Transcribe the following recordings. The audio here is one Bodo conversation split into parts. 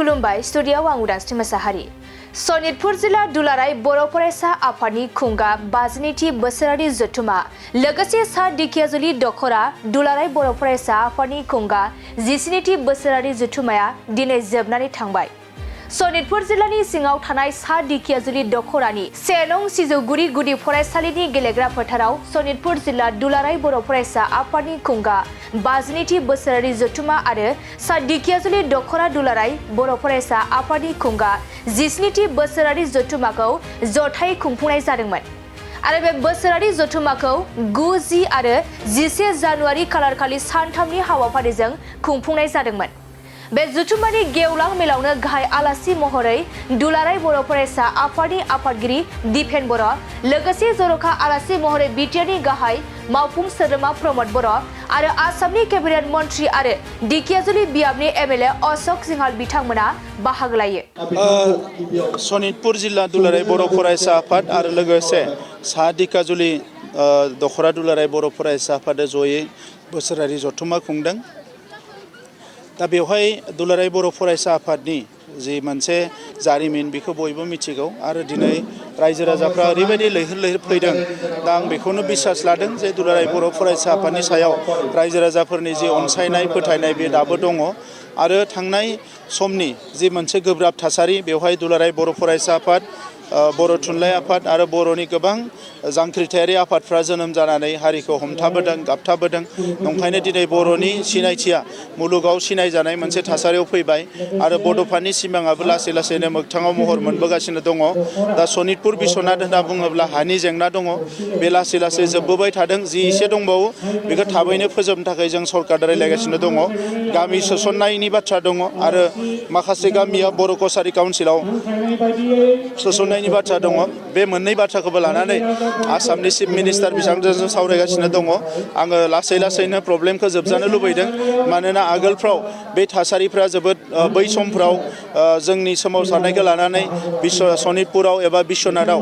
खुलुमबाय स्टुडियाव आं उदांस्रि मोसाहारि। सनितपुर जिल्ला दुलाराय बर' फरायसा आफादनि खुंगा 52थि बोसोरारि जथुमा लोगोसे सा दिखियाजुलि दख'रा दुलाराय बर' फरायसा आफादनि खुंगा 17थि बोसोरारि जथुमाया दिनै जोबनानै थांबाय। सनितपुर जिल्लानि सिङाव थानाय सा दिखियाजुलि दख'रानि 1 नं सिजौगुरि गुदि फरायसालिनि गेलेग्रा फोथाराव सनितपुर जिल्ला दुलाराय बर' फरायसा आफादनि खुंगा 52थि बोसोरारि जथुमा आरो सा दिखियाजुलि दख'रा दुलाराय बर' फरायसा आफादनि खुंगा 17थि बोसोरारि जथुमाखौ जथायै खुंफुंनाय जादोंमोन। आरो बे बोसोरारि जथुमाखौ 9, 10 आरो 11 जानुवारि खालारखालि सानथामनि हाबाफारिजों खुंफुंनाय जादोंमोन। बे जथुमानि गेवलां मेलावनो गाहाय आलासि महरै दुलाराय बर' फरायसा आफादनि आफादगिरि दिपेन बर' लोगोसे जर'खा आलासि महरै बिटिआरनि गाहाय मावफुं सोद्रोमा प्रमद बर' आरो आसामनि केबिनेट मन्त्रि आरो दिखियाजुलि बियाबनि एमएलए अशोक सिंहाल बिथांमोना बाहागो लायो। सनितपुर जिल्ला दुलाराय बर' फरायसा आफाद आरो लोगोसे सा दिखियाजुलि दख'रा दुलाराय बर' फरायसा आफादा जयै बोसोरारि जथुमा खुंदों। दा बेवहाय दुलाराय बर' फरायसा आफादनि जि मोनसे जारिमिन बेखौ बयबो मिथिगौ आरो दिनै रायजो राजाफ्रा ओरैबायदि लैहोर लैहोर फैदों। दा आं बेखौनो बिसास लादों जे दुलाराय बर' फरायसा आफादनि सायाव रायजो राजाफोरनि जि अनसायनाय फोथायनाय बे दाबो दङ आरो थांनाय समनि जि मोनसे गोब्राब थासारि बेवहाय दुलाराय बर' फरायसा आफाद बर' थुनलाइ आफाद आरो बर'नि गोबां जांख्रिथायारि आफादफ्रा जोनोम जानानै हारिखौ हमथाबोदों गाबथाबोदों। नंखायनो दिनै बर'नि सिनायथिया मुलुगाव सिनायजानाय मोनसे थासारियाव फैबाय आरो बड'फानि सिमाङाबो लासै लासैनो मोगथाङाव महर मोनबोगासिनो दङ। दा सनितपुर बिस्वनाथ होनना बुङोब्ला हानि जेंना दङ, बे लासै लासै जोबबोबाय थादों। जि एसे दंबावो बेखौ थाबैनो फोजोबनो थाखाय जों सरकार रायलायगासिनो दङ। गामि सोसननायनि बाथ्रा दङ आरो माखासे गामिया बर' कसारि काउन्सिलाव सोसननायनि बाथ्रा दङ। बे मोननै बाथ्राखौबो लानानै आसामनि चिफ मिनिस्टार बिथांजों सावरायगासिनो दङ। आङो लासै लासैनो प्रब्लेमखौ जोबजानो लुबैदों, मानोना आगोलफ्राव बे थासारिफ्रा जोबोद बै समफ्राव जोंनि सोमावसारनायखौ लानानै सनितपुराव एबा बिस्वनाथाव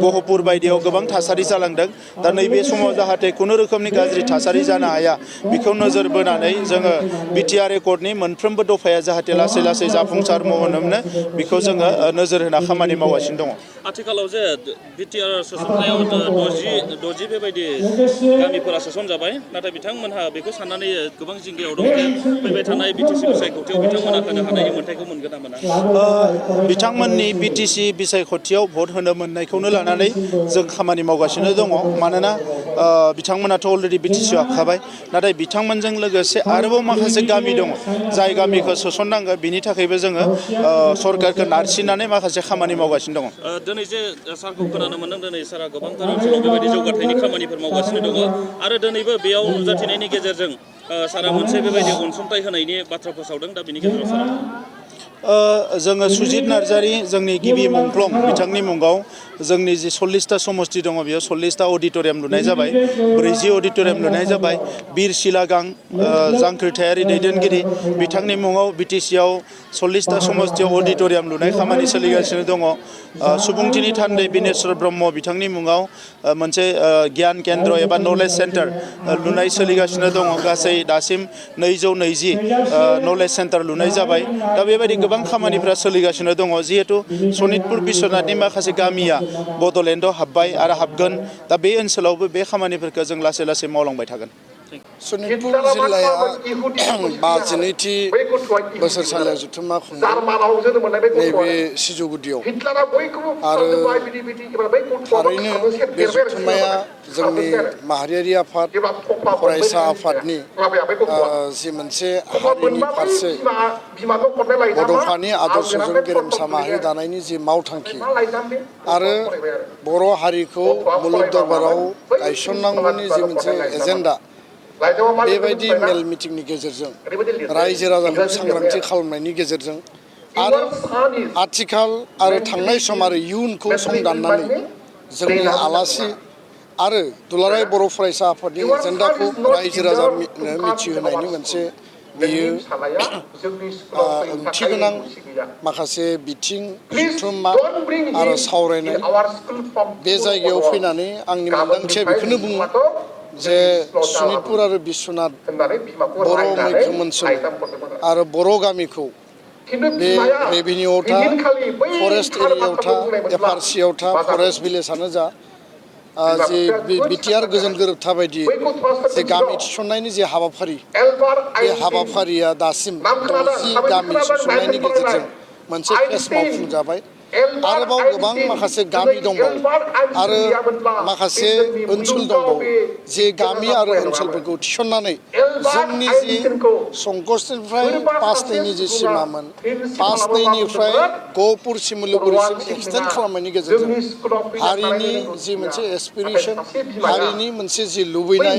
गहपुर बायदियाव गोबां थासारि जालांदों। दा नैबे समाव जाहाथे खुनु रोखोमनि गाज्रि थासारि जानो हाया बेखौ नोजोर बोनानै जोङो बिटिआर एकर्डनि मोनफ्रोमबो दफाया जाहाथे लासै लासै जाफुंसार महर मोनो बेखौ जोङो नोजोर होना खामानि मावगासिनो दङ। आथिखालाव जे बिटिआर सोसननायाव 60 बेबायदि गामिफोरा सोसनजाबाय, नाथाय बिथांमोनहा बेखौ साननानै गोबां जिंगायाव दं जे फैबाय थानाय बिटिसि बिसायख'थियाव बिथांमोना होनो हानायनि मोन्थायखौ मोनगोन ना मोना? बिथांमोननि बिटिसि बिसायख'थियाव भट होनो मोननायखौनो लानानै जों खामानि मावगासिनो दङ। मानोना बिथांमोनाथ' अलरेडि बिटिसिआव हाबखाबाय, नाथाय बिथांमोनजों लोगोसे आरोबाव माखासे गामि दङ जाय गामिखौ सोसननांगौ। बिनि थाखायबो जोङो सरकारखौ नारसिननानै माखासे खामानि मावगासिनो दङ। दिनै जे सारखौ खोनानो मोनदों, दिनै सारा गोबांथार ओनसोलाव बेबायदि जौगाथायनि खामानिफोर मावगासिनो दङ आरो दिनैबो बेयाव नुजाथिनायनि गेजेरजों सारा मोनसे बेबायदि अनसुंथाइ होनायनि बाथ्रा फोसावदों। दा बेनि गेजेराव सारा जोङो सुजित नार्जारि जोंनि गिबि मुंख्लं बिथांनि मुङाव जोंनि जि 40टा समस्ति दङ बेयाव 40टा अडिट'रियाम लुनाय जाबाय, 40 अडिट'रियाम लुनाय जाबाय। बिर सिलागां जांख्रिथायारि दैदेनगिरि बिथांनि मुङाव बिटिसिआव 40टा समस्तियाव अडिट'रियाम लुनाय खामानि सोलिगासिनो दङ। सुबुंथिनि थान्दै बिनेश्वर ब्रह्म बिथांनि मुङाव मोनसे गियान केन्द्र एबा नलेज सेन्टार लुनाय सोलिगासिनो दङ। गासै दासिम 220 नलेज सेन्टार लुनाय जाबाय। दा बेबायदि गोबां खामानिफ्रा सोलिगासिनो दङ। जिहेतु सनितपुर बिस्वनाथनि माखासे गामिया बड'लेण्डआव हाबबाय आरो हाबगोन, दा बे ओनसोलावबो बे खामानिफोरखौ जों लासै लासै मावलांबाय थागोन। सनितपुर जिल्लाया 52थि बोसोरसालियाव जथुमा खुंदों नैबे सिजौगुदियाव आरो थारैनो बे जथुमाया जोंनि माहारियारि आफाद फरायसा आफादनि जि मोनसे हारिनि फारसे बड'फानि आदर्शजों गेरेमसा माहारि दानायनि जि मावथांखि आरो बर' हारिखौ मुलुग दरबाराव गायसननांगौनि जि मोनसे एजेन्डा, बेबायदि मेल मिटिंनि गेजेरजों रायजो राजाखौ सांग्रांथि खालामनायनि गेजेरजों आरो आथिखाल आरो थांनाय सम आरो इयुनखौ संदाननानै जोंनि आलासि आरो दुलाराय बर' फरायसा आफादनि एजेन्डाखौ रायजो राजानो मिथिहोनायनि मोनसे बेयो ओंथिगोनां माखासे बिथिं जथुम्मा आरो सावरायनाय। बे जायगायाव फैनानै आंनि मोन्दांथिया बेखौनो बुङो जे सनितपुर आरो बिस्वनाथ बर' मैखोम ओनसोल आरो बर' गामिखौ बे रेभिनिउआव था फरेस्ट एरियायाव था एफआरसियाव था फरेस्ट भिलेजानो जा जे बिटिआर गोजोन गोरोबथा बायदि जे गामि थिसननायनि जे हाबाफारि बे हाबाफारिया दासिम 60 गामि थिसननायनि गेजेरजों मोनसे फेस मावफुंजाबाय आरोबाव गोबां माखासे गामि दंबावो आरो माखासे ओनसोल दंबावो जे गामि आरो ओनसोलफोरखौ थिसननानै जोंनि जि संकसनिफ्राय 5-2नि जि सिमामोन 5-2निफ्राय गहपुर सिमलुगुरिसिम एक्सटेन्ड खालामनायनि गेजेरजों हारिनि जि मोनसे एसपिरेसन हारिनि मोनसे जि लुबैनाय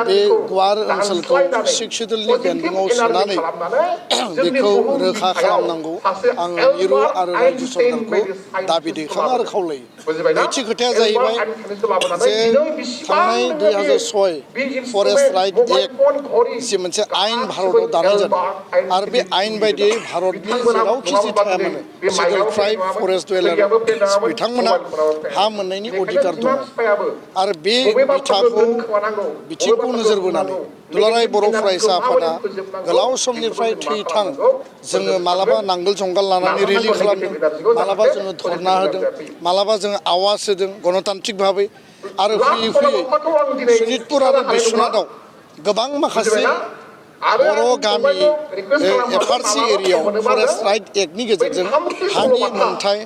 बे गुवार ओनसोलखौ शिक्षुदलनि बेन्दोंआव सोनानै बेखौ रोखा खालामनांगौ आं मिरु आरो रायजो सरकारखौ दाबि दैखाङो आरो खावलायो नैथि खोथाया जाहैबाय जे थांनाय 2006 फरेस्ट राइट एक्ट जि मोनसे आयेन भारताव दानाय जादों आरो बे आयेन बायदियै भारतनि जेरावखि जि थाया मानो सिंगल ट्राइब फरेस्ट डुवेलार बिथांमोना हा मोननायनि अधिकार दङ आरो बे बिथिंखौ नोजोर बोनानै दुलाराय बर' फरायसा आफादा गोलाव समनिफ्राय थैथां जोङो मालाबा नांगोल जंगाल लानानै रेलि खालामदों मालाबा जोङो धरना होदों मालाबा जोङो आवाज होदों गणतान्त्रिक भाबै आरो फैयै फैयै सनितपुर आरो बिश्वनाथआव गोबां माखासे बर' गामि एफआरसि एरियायाव फरेस्ट राइट एक्टनि गेजेरजों हानि मोनथाय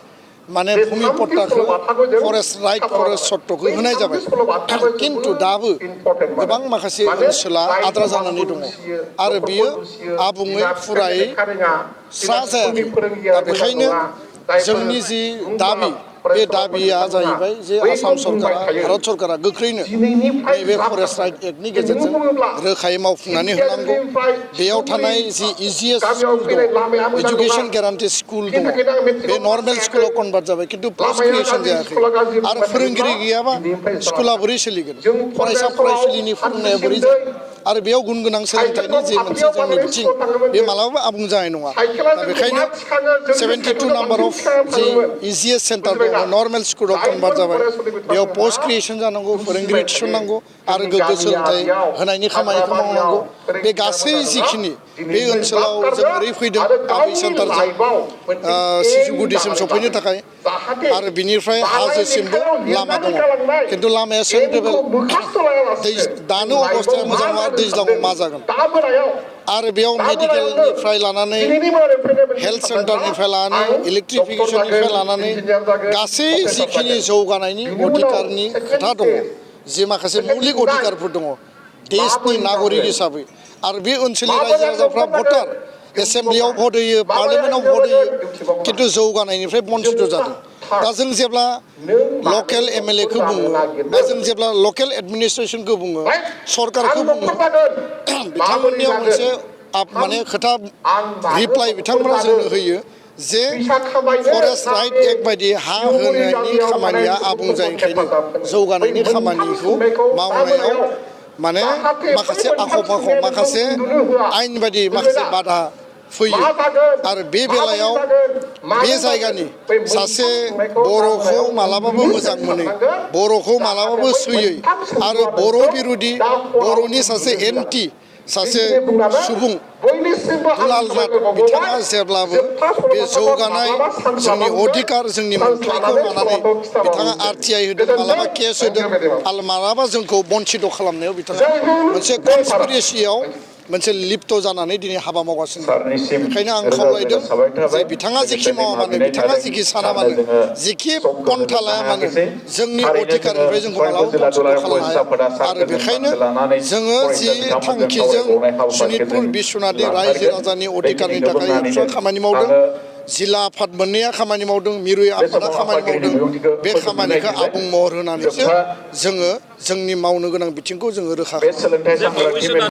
माने भूमि पट्टाखौ फरेस्ट राइट फरेस्ट सट्टखौ होनाय जाबाय किन्तु दाबो गोबां माखासे ओनसोला आद्रा जानानै दङ आरो बियो आबुङै फुरायै स्रा जायाखै दा बेखायनो जोंनि जि दाबि बे दाबिया जाहैबाय जे आसाम सरकारा भारत सरकारा गोख्रैनो नैबे फरेस्ट राइट एक्टनि गेजेरजों रोखायै मावफुंनानै होनांगौ बेयाव थानाय जि इजिएस स्कुल दं एजुकेशन गेरान्टि स्कुल दङ बे नर्मेल स्कुलाव कनभार्ट जाबाय किन्तु पस्ट क्रिएसन जायाखै आरो फोरोंगिरि गैयाबा स्कुला बोरै सोलिगोन फरायसा फरायसुलिनि फोरोंनाया बोरै जागोन आरो बेयाव गुन गोनां सोलोंथाइनि जे मोनसे जोंनि बिथिं बे मालाबाबो आबुं जानाय नङा दा बेखायनो 72 नाम्बार अफ जि इजिएस सेन्टार दङ नर्मेल स्कुलाव कनभार्ट जाबाय बेयाव पस्ट क्रिएसन जानांगौ फोरोंगिरि थिसननांगौ आरो गोग्गो सोलोंथाइ होनायनि खामानिखौ मावनांगौ बे गासै जिखिनि बे ओनसोलाव जों ओरै फैदों आबै सेन्टारजों सिजुगुदिसिम सफैनो थाखाय आरो बिनिफ्राय हाजोसिमबो लामा दङ किन्तु लामाया सेन्ट्रेबेल दानो अबस्थाया मोजां नङा दैज्लाङाव मा जागोन आरो बेयाव मेडिकेलनिफ्राय लानानै हेल्थ सेन्टारनिफ्राय लानानै इलेक्ट्रिफिकेसननिफ्राय लानानै गासै जिखिनि जौगानायनि अधिकारनि खोथा दङ जे माखासे मौलिक अधिकारफोर दङ देशनि नागरिक हिसाबै आरो बे ओनसोलनि रायजो राजाफ्रा भटार एसेम्ब्लियाव भट होयो पार्लियामेन्टआव भट होयो किन्तु जौगानायनिफ्राय बन्चित जादों दा जों जेब्ला लकेल एमएलएखौ बुङो बा जों जेब्ला लकेल एडमिनिस्ट्रेसनखौ बुङो सरकारखौ बुङो बिथांमोननियाव मोनसे माने खोथा रिप्लाइ बिथांमोना जोंनो होयो जे फरेस्ट राइट एक्ट बायदि हा होनायनि खामानिया आबुं जायैखायनो जौगानायनि खामानिखौ मावनायाव माने माखासे आख' फाख' माखासे आयेन बायदि माखासे बाधा फैयो आरो बे बेलायाव बे जायगानि सासे बर'खौ मालाबाबो मोजां मोनै बर'खौ मालाबाबो सैयै आरो बर' बिरुदि बर'नि सासे एन्टि सासे सुबुं दुलालनाथ बिथाङा जेब्लाबो बे जौगानाय जोंनि अधिकार जोंनि मोनथायखौ लानानै बिथाङा आरटिआइ होदों मालाबा केस होदों आरो मालाबा जोंखौ बन्चित खालामनायाव बिथाङा मोनसे कनस्पिरेसियाव मोनसे लिप्त जानानै दिनै हाबा मावगासिनो दं बेखायनो आं खावलायदों जे बिथाङा जेखि मावा मानो बिथाङा जेखि साना मानो जेखि पन्था लाया मानो जोंनि अधिकारनिफ्राय जोंखौ मालाबाबो बन्चित खालामनो हाया आरो बेखायनो जोङो जि थांखिजों सनितपुर बिश्वनाथनि रायजो राजानि अधिकारनि थाखाय एक्सट्रा खामानि मावदों जिल्ला आफाद मोननैया खामानि मावदों मिरु आफादा खामानि मावदों बे खामानिखौ आबुं महर होनानैसो जोङो जोंनि मावनो गोनां बिथिंखौ जोङो रोखा खालामो